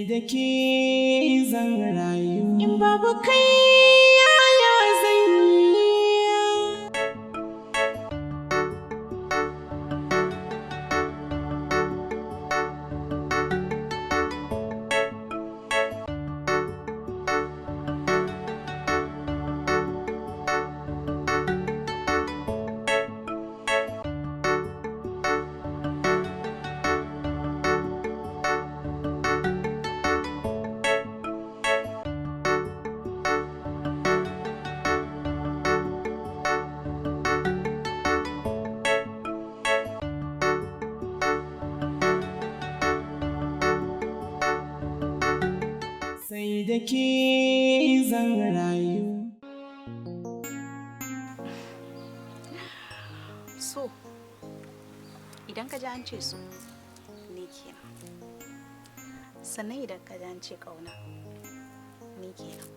da ke zan rayu. In babu kai yaya zan yi? Sai da ke zan rayu. So, idan ka ji an ce so, ni kenan. Sannan idan ka ji an ce ƙauna, ni kenan.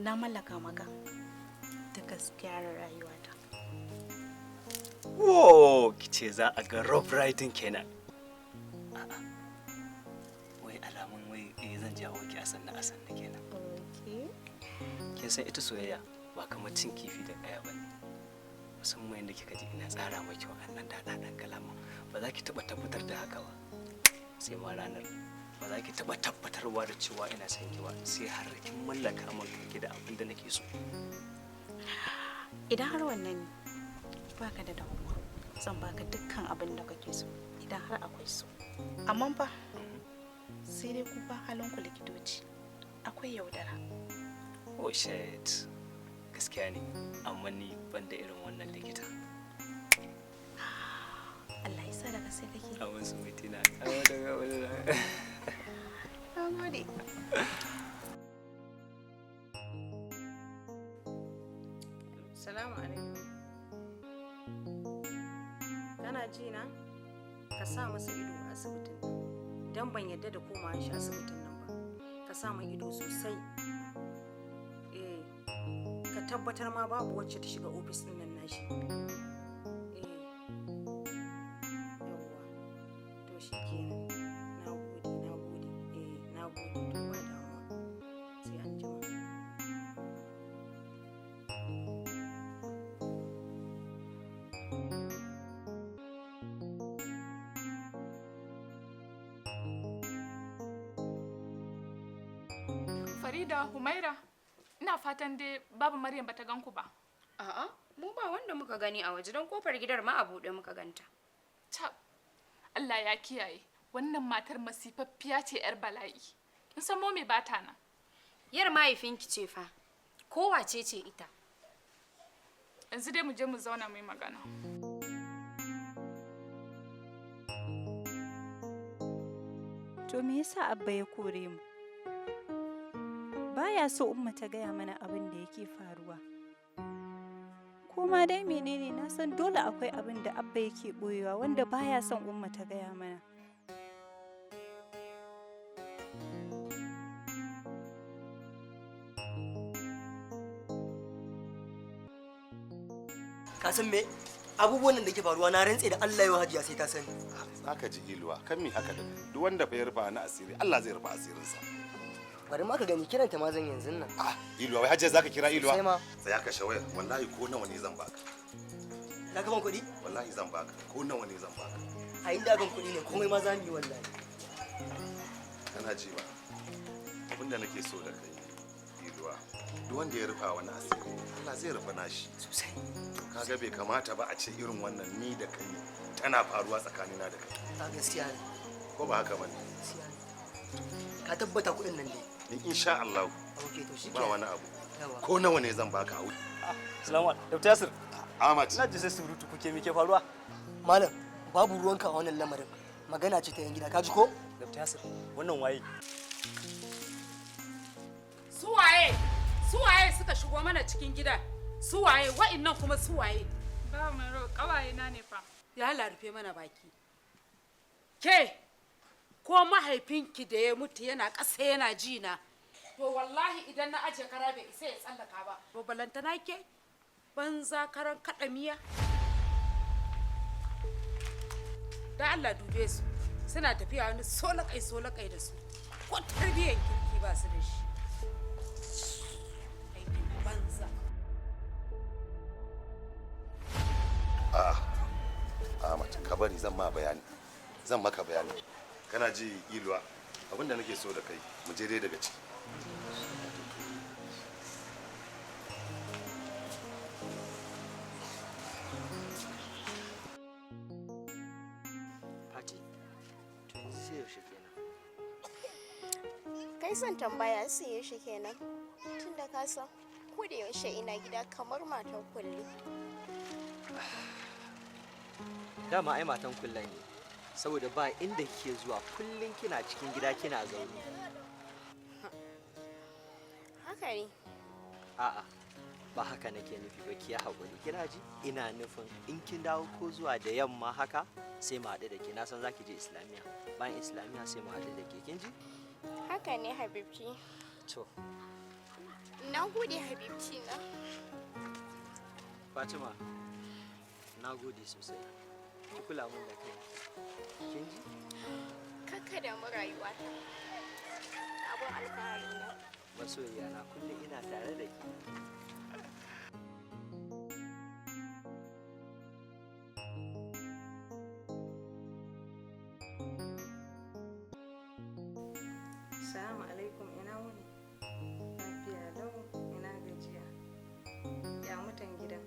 Na mallaka maka da gaskiyar rayuwata. Wow, kice za a ga rough riding kenan. A'a. Wai alamun wai zan jawo ki a sanna a sanna kenan. Okay. Kin san ita soyayya ba kamar cin kifi da kaya bane. Musamman yadda kika ji ina tsara maki wa'annan daɗaɗan kalaman, ba za ki taɓa tabbatar da haka ba. Sai ma ranar ba za ki taɓa tabbatarwa da cewa ina son ki ba, sai har kin mallaka min kanki da abin da nake so. Idan har wannan ne, baka da damuwa. Zan baka dukkan abin da kake so idan har akwai so. Amma fa sai dai ku fa halinku likitoci akwai yaudara. Oh shit. Gaskiya ne, amma ni ban da irin wannan likita. Allah ya sa daga sai kake. Abin su mutina. Na gode. Salamu alaikum. Kana ji na? Ka sa masa ido a asibitin nan. Don ban yadda da komawa shi asibitin nan ba. Ka sa mai ido sosai. Eh, ka tabbatar ma babu wacce ta shiga ofis din nan nashi. Eh, yawwa. To shi kenan. Na gode, na gode. Eh, na gode. To ba damuwa. Sai an jima. Farida, Humaira, ina fatan dai babu Maryam bata gan ku ba. A'a, mu ba wanda muka gani a waje, don kofar gidar ma a buɗe muka ganta. Cap, Allah ya kiyaye, wannan matar masifaffiya ce, 'yar bala'i. Kin san momi bata nan. Yar mahaifinki ce fa. Ko wace ce ita? Yanzu dai mu je mu zauna mu yi magana. To me yasa Abba ya kore mu? Baya so Umma ta gaya mana abin da yake faruwa. Ko ma dai menene, na san dole akwai abin da Abba yake boyewa wanda baya son Umma ta gaya mana. Ka san me? Abubuwan nan da ke faruwa, na rantse da Allah yau Hajiya sai ta sani. Za ka ji iluwa kan mi haka da kai. Duk wanda fa ya rufa na asiri, Allah zai rufa asirinsa. Bari ma ka gani, kiranta ma zan yanzu nan. Ah, iluwa, wai Hajiya zaka kira iluwa? Sai ma. Tsaya ka shawaya, wallahi ko nawa ne zan baka. Za ka ban kuɗi? Wallahi zan baka, ko nawa ne zan baka. A inda kan kuɗi ne, komai ma za mu yi wallahi. Kana ji ba? Abinda nake so da kai iluwa, duk wanda ya rufa wani asiri, Allah zai rufa nashi. Sosai. To kaga bai kamata ba a ce irin wannan ni da kai tana faruwa tsakanina da kai. A gaskiya ne. Ko ba haka bane? Gaskiya ne. Ka tabbata kuɗin nan ne? Ni insha Allah. Okay, to shi Ba wani abu. Yawa. Ko nawa ne zan baka a wuri. Salamu alaikum. Dr. Yasir. Ahmad. Na ji sai surutu kuke, me ke faruwa? Malam, babu ruwanka a wannan lamarin. Magana ce ta yan gida, ka ji ko? Dr. Yasir, wannan waye? Suwaye? Suwaye suka shigo mana cikin gida? Suwaye wa'innan kuma, suwaye? Ba mai ro, kawaye na ne fa. Ya Allah, rufe mana baki. Ke, ko mahaifinki da ya mutu yana ƙasa yana ji na. To wallahi idan na aje kara bai isa ya tsallaka ba. Ba balantana ke, banza karan kaɗa miya. Da Allah dube su. Suna tafiya wani solakai solakai da su. Ko tarbiyyar kirki ba su da shi. Aikin banza. A'a, Ahmad, ka bari zan ma bayani. Zan maka bayani. Kana ji Iluwa, abinda nake so da kai, mu je dai daga ciki. Fati, to yanzu sai yaushe kenan? Kai son tambaya sai yaushe kenan. Tunda ka san ko da yaushe ina gida kamar matan kulle. Dama ai matan kullan ne. Saboda ba inda kike zuwa kullum kina cikin gida kina zaune. Haka ne. A'a, ba haka nake nufi ba, ki yi haƙuri. Kina ji? Ina nufin in kin dawo ko zuwa da yamma haka sai mu haɗu da ke. Na san za ki je Islamiyya. Bayan Islamiyya sai mu haɗu da ke. Kin ji? Haka ne Habibti. To, Na gode Habibti na. Fatima, na gode sosai. Ki kula min da kai. Kin ji? Kakka damu rayuwata. Abun alfahari na. Masoyiya na kullum ina tare da ke. Salamu alaikum, ina wuni. Lafiya lau, ina gajiya. Ya mutan gidan.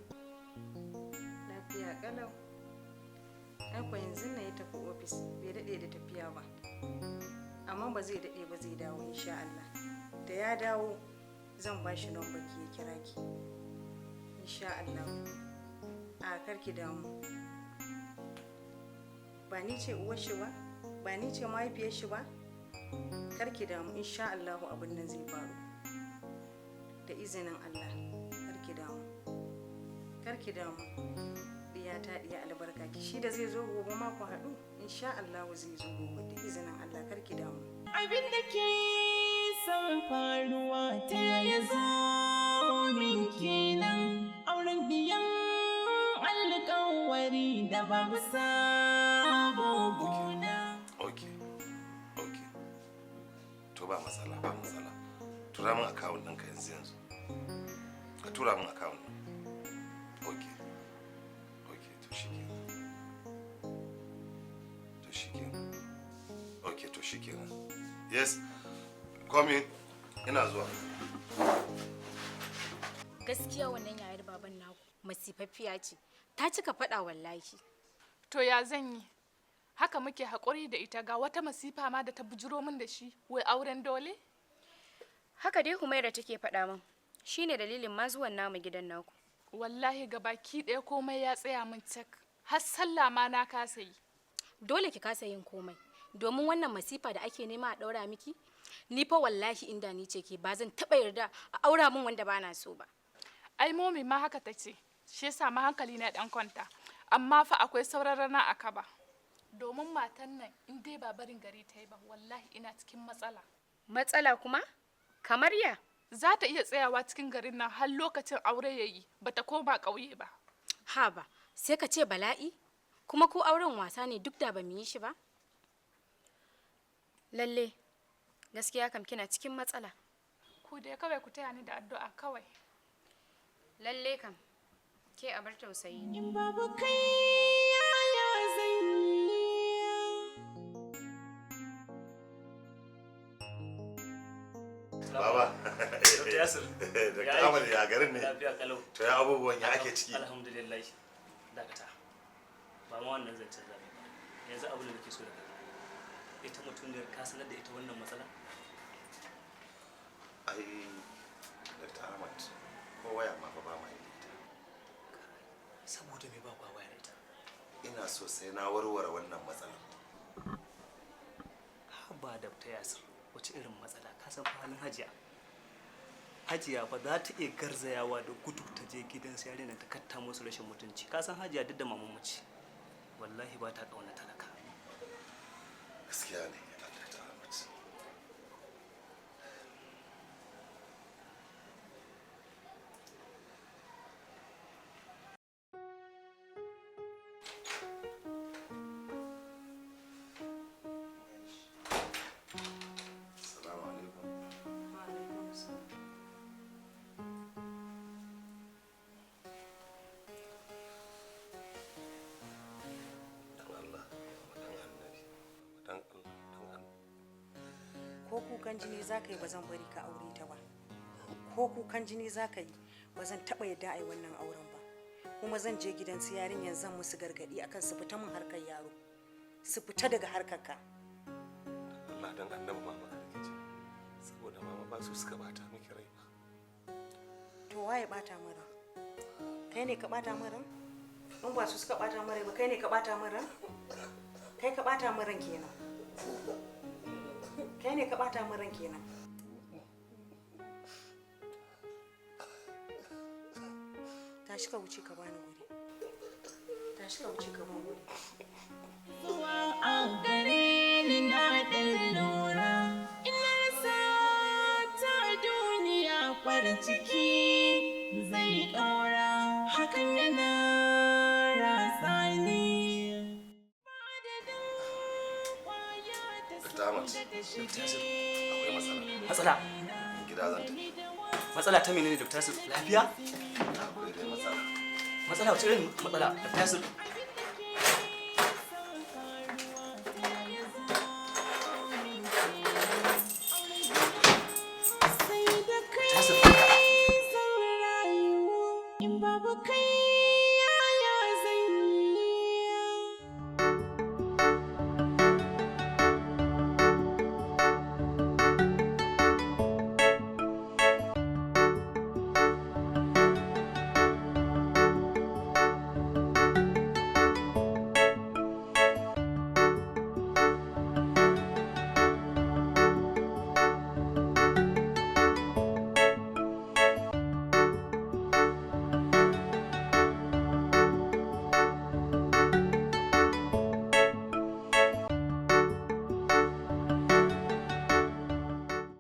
Lafiya kalau. Ai ko yanzu na ya tafi ofis, bai daɗe da tafiya ba. Amma ba zai daɗe ba, zai dawo insha Allah. Da ya dawo zan ba shi number ki ya kira ki. Insha Allah. A kar ki damu. Ba ni ce uwar shi ba, ba ni ce mahaifiyar shi ba. Kar ki damu, insha Allahu abin nan zai faru da izinin Allah. Kar ki damu, kar ki damu, diya ta, diya albarka ki. Shi da zai zo gobe ma ku haɗu, insha Allahu zai zo gobe da izinin Allah. Kar ki damu. Abin da ke son faruwa ta yaya zo min kenan, auren biyan alƙawari da babu sabo gona. Okay. To ba matsala, ba matsala. Tura min account ɗinka yanzu yanzu. Ka tura min account ɗin. Okay, to shikenan. To shikenan. Okay, to shikenan. Yes, come in. Ina zuwa. Gaskiya wannan yayar baban naku masifaffiya ce. Ta cika faɗa wallahi. To ya zan yi? Haka muke haƙuri da ita, ga wata masifa ma da ta bujuro min da shi, wai auren dole? Haka dai Humaira take faɗa min. Shine dalilin ma zuwan namu gidan naku. Wallahi ga baki ɗaya komai ya tsaya min cak. Har sallah ma na kasa yi. Dole ki kasa yin komai. Domin wannan masifa da ake nema a ɗaura miki, ni fa wallahi inda ni ce ke ba zan taɓa yarda a aura min wanda bana so ba. Ai momi ma haka ta ce, shi yasa ma hankali na ɗan kwanta. Amma fa akwai sauran rana a kaba. Domin matan nan in dai ba barin gari ta yi ba, wallahi ina cikin matsala. Matsala kuma? Kamar ya? Za ta iya tsayawa cikin garin nan har lokacin aure ya yi, bata koma ƙauye ba. Ha ba, sai ka ce bala'i? Kuma ko auren wasa ne duk da ba mu yi shi ba? Lalle, gaskiya kam kina cikin matsala. Ku dai kawai ku taya ni da addu'a kawai. Lalle kam, ke abar tausayi ne. In babu kai yaya zan yi? Baba. Dr. Yasir. Dr. Ahmad, ya garin ne? Lafiya kalau. To ya abubuwan, ya ake ciki? Alhamdulillah. Dakata. Ba ma wannan zancen zabe ba. Yanzu abin da nake so da kai. Ita mutuniyar ka sanar da ita wannan matsala? Ai Dr. Ahmad, ko waya ma fa ba ma yi da ita. Saboda me ba kwa waya da ita? Ina so sai na warware wannan matsalar. Haba Dr. Yasir, wace irin matsala? Ka san fa halin Hajiya. Hajiya fa za ta iya garzayawa da gudu ta je gidan su yarinyar ta katta musu rashin mutunci. Ka san Hajiya duk da maman mace. Wallahi ba ta kauna talaka. Gaskiya ne, Dr. Ahmad. Ko kukan jini za ka yi, ba zan bari ka aure ta ba. Ko kukan jini za ka yi, ba zan taɓa yadda a yi wannan auren ba. Kuma zan je gidan su yarinyar, zan musu gargaɗi akan su fita min harkar yaro, su fita daga harkar ka. Allah dan Annabi mama, kada ki ce saboda mama ba su suka bata miki rai ba. To waye bata min ran? Kai ne ka bata min ran? In ba su suka bata min rai ba, kai ne ka bata min ran? Kai ka bata min ran kenan. Kai ne ka bata min ran kenan. Tashi ka wuce ka bani wuri. Tashi ka wuce ka bani wuri. Zuwa a gare ni na ɗan lura, ina rasa ta duniya farin ciki zai ɗora, hakan yana ratsa ni. Dr. Ahmad, akwai matsala. Matsala? Gida zan tafi. Matsala ta menene, Dr. Yasir? Lafiya? Akwai dai matsala. Matsala wace irin matsala, Dr. Yasir? Sai da kai zan rayu, in babu kai